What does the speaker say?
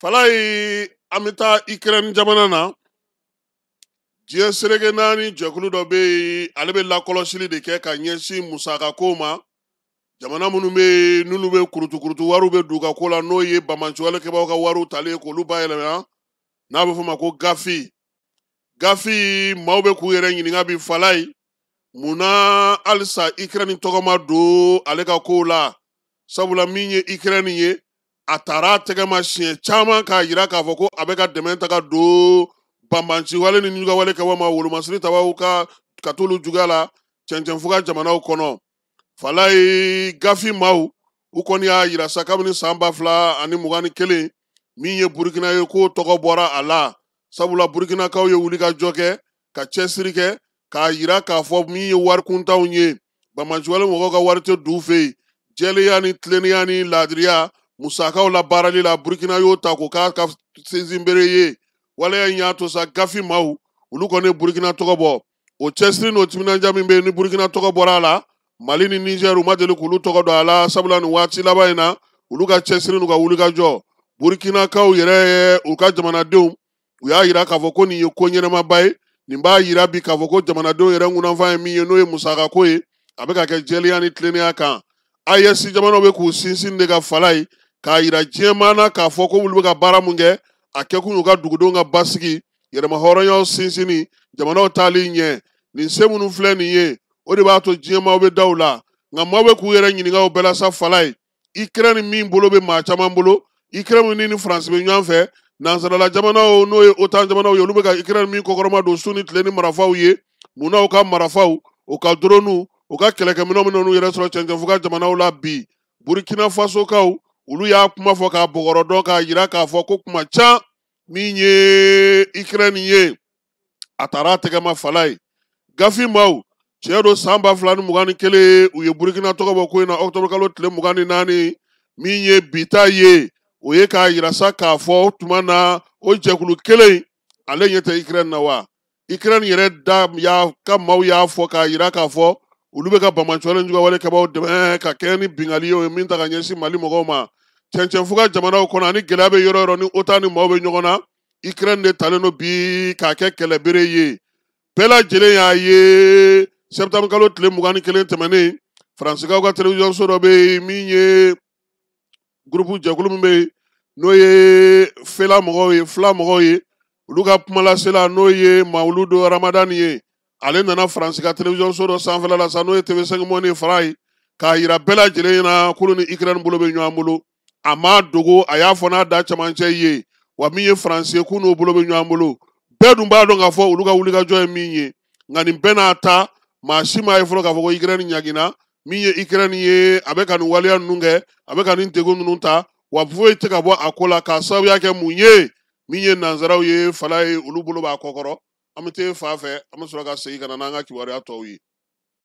Falayi, an bɛ taa Ukraine jamana na. Diɲɛ seleke naani jɛkulu dɔ bɛ yen, ale bɛ lakɔlɔsili de kɛ ka ɲɛsin musakako ma. Jamana minnu bɛ yen n'olu bɛ kurutukurutu wariw bɛ don u ka ko la, n'o ye banbaanciwalekɛbaaw ka wariw tali ye k'olu bayɛlɛma, n'a bɛ f'o ma ko GAFI. GAFI maaw bɛ k'u yɛrɛ ɲininka bi, Falayi, munna halisa Ukraine tɔgɔ ma don ale ka kow la? Sabula min ye Ukraine ye, a taara a tɛgɛ ma siɲɛ caman k'a yira k'a fɔ ko a bɛ ka dɛmɛ ta ka don banbanci wale ni ɲugawale kɛwa ma, wolomasiri tabaw ka t'olu juguya la cɛncɛnfuga jamanaw kɔnɔ. Falayi, GAFI maaw u kɔni y'a yira sa kabini san 2021, min ye Burukina ye, k'o tɔgɔ bɔra a la. Sabula Burukinakaw ye wulikajɔ kɛ ka cɛsiri kɛ k'a yira k'a fɔ min ye wari kuntanw ye, banbanciwale mɔgɔw ka wari tɛ d'u fɛ yen. Jɛlenya ni tilennenya ni laadiriya musakaw la baarali la, Burukina y'o ta k'o k'a ka sinsinbere ye. Waleya in y'a to sa GAFI maaw olu kɔni ye Burukina tɔgɔ bɔ. O cɛsiri n'o timinandiya min bɛ yen ni Burukina tɔgɔ bɔra a la, Mali ni Niger u ma deli k'olu tɔgɔ don a la. Sabula nin waati laban in na, olu ka cɛsiri n'u ka wulikajɔ, Burukinakaw yɛrɛ, u ka jamanadenw, u y'a yira k'a fɔ ko nin ye ko ɲɛnamaba ye. Nin b'a yira bi k'a fɔ ko jamanadenw yɛrɛ ŋunanfan ye min ye, n'o ye musakako ye, a bɛ ka kɛ jɛlenya ni tilennenya kan. AES jamanaw bɛ k'u sinsin de ka fala ye k'a yira diɲɛmaa na k'a fɔ ko olu bɛ ka baara mun kɛ, a kɛkun y'u ka dugudenw ka basigi, yɛrɛmahɔrɔnyaw sinsinni, jamanaw taali ɲɛ. Nin se minnu filɛ nin ye, o de b'a to diɲɛmaaw bɛ da u la. Nka maaw bɛ k'u yɛrɛ ɲininka o bɛɛ la sa, fala ye, Ukraine min bolo bɛ maa caman bolo, Ukraine min ni Faransi bɛ ɲɔgɔn fɛ, nansarala jamanaw n'o ye OTAN jamanaw ye, olu bɛ ka Ukraine min kɔkɔrɔma don su ni tile ni marifaw ye. Munna u ka marifaw, u ka droniw, u ka kɛlɛkɛminɛnw minnu n'u yɛrɛ sɔrɔ cɛncɛnfuga jamanaw la bi? Burkina Fasokaw olu y'a kuma fɔ k'a bɔgɔrɔ dɔn k'a yira k'a fɔ ko kuma ca min ye Ukraine ye, a taara a tɛgɛ ma. Fala ye, GAFI maaw, tiɲɛ don, san 2021 u ye Burukina tɔgɔ bɔ ko in na, octobre kalo tile 24. Min ye bi ta ye, o ye k'a yira sa k'a fɔ o tuma na o jɛkulu kelen ale ɲɛ tɛ Ukraine na wa. Ukraine yɛrɛ da y'a ka maaw y'a fɔ k'a yira k'a fɔ olu bɛ ka banbaanciwale jugawale kɛbaaw dɛmɛ ka kɛɲɛ ni binkanni ye, o ye min ta ka ɲɛsin Mali mɔgɔw ma cɛncɛnfuga jamanaw kɔnɔ. Ani gɛlɛya bɛ yɔrɔ yɔrɔ ni OTAN ni maaw bɛ ɲɔgɔn na, Ukraine de talen don bi k'a kɛ kɛlɛbere ye. Bɛɛ lajɛlen y'a ye septembre kalo tile 21 tɛmɛnen, Faransikaw ka télévision so dɔ bɛ yen min ye groupe jɛkulu min bɛ yen n'o ye fela mɔgɔw ye, fila mɔgɔw ye, olu ka kumalasela n'o ye Mawuludu Ramadan ye, ale nana Faransi ka télévision so dɔ sanfɛla la sa, n'o ye TV5 Monde fara ye, k'a yira bɛɛ lajɛlen ɲɛna k'olu ni Ukraine bolo bɛ ɲɔgɔn bolo. A m'a dogo, a y'a fɔ n'a da cɛmancɛ ye wa min ye Faransi ye, k'u n'o bolo bɛ ɲɔgɔn bolo. Bɛɛ dun b'a dɔn k'a fɔ olu ka wulikajɔ ye min ye. Nka nin bɛɛ n'a ta, maa si m'a ye fɔlɔ k'a fɔ ko Ukraine ɲagina. Min ye Ukraine ye, a bɛ ka nin waleya ninnu kɛ, a bɛ ka nin degun ninnu ta, wa foyi tɛ ka bɔ a ko la k'a sababuya kɛ mun ye? Min ye nanzaraw ye, fala ye, olu bolo b'a kɔkɔrɔ. An bɛ t'e fa fɛ, an bɛ sɔrɔ ka segin ka na n'an ka kibaruya tɔw ye.